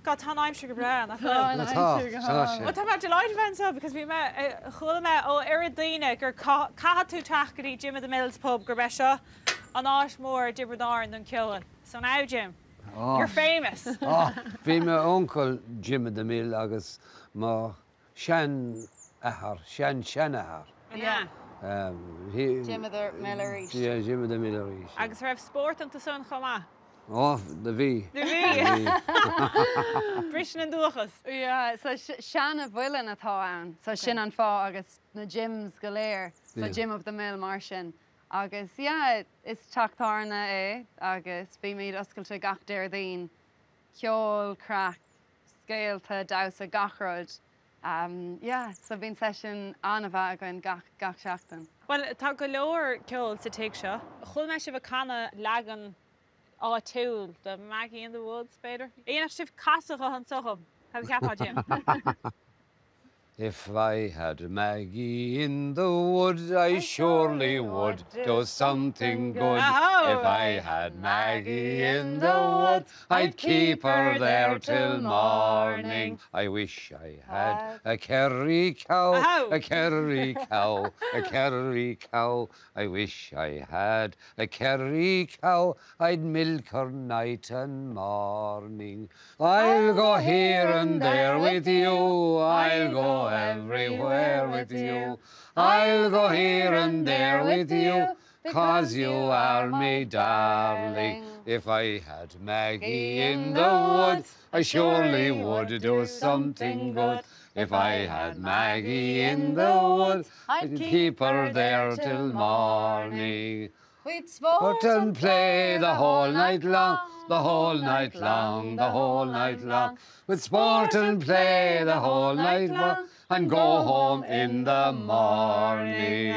God, tá an aimsir go breá, nach bhfuil? Tá an aimsir go hálainn. Bhuel, tá mé delighted bheith anseo because bhí mé, chuala mé ó oiread daoine gur caithfidh tú teacht go dtí Jim of the Mills pub, gurb é seo an áit mhór i dTiobraid Árann don ceol. So now, Jim, you're famous. Bhí m'uncail Jim of the Mill agus mo sheanathair, sean-seanathair. Yeah. Jim of the Mill arís. Yeah, Jim of the Mill arís. Agus raibh spórt iontu san chomh maith? Ó, do bhí. Do bhí. Briseann an dúchas. Yeah, so seana-mhuileann atá ann, so sin an fáth agus na Jims go léir, so Jim of the Mill mar sin. Agus yeah, is teach tábhairne é agus bímid oscailte gach Déardaoin, ceol, craic, scéalta, damhsa, gach rud. Yeah, so bíonn seisiún an-mhaith againn gach, gach seachtain. Bhuel, tá go leor ceoil sa tigh seo. Chuala mé sibh ag canadh leagan áitiúil de Maggie in the Woods, b'fhéidir? An ndéanfadh sibh casadh dho anso dhom? Cad a cheapfá, Jim? If I had Maggie in the wood, I surely would do something good. If I had Maggie in the wood, I'd keep her there till morning. I wish I had a Kerry cow, a Kerry cow, a Kerry cow. I wish I had a Kerry cow, I'd milk her night and morning. I'll go here and there with you, I'll go everywhere with you. I'll go here and there with you, cause you are me darling. If I had Maggie in the woods, I surely would do something good. If I had Maggie in the woods, I'd keep her there till morning. We'd sport and play the whole night long, the whole night long, the whole night long. We'd sport and play the whole night long and go home in the morning.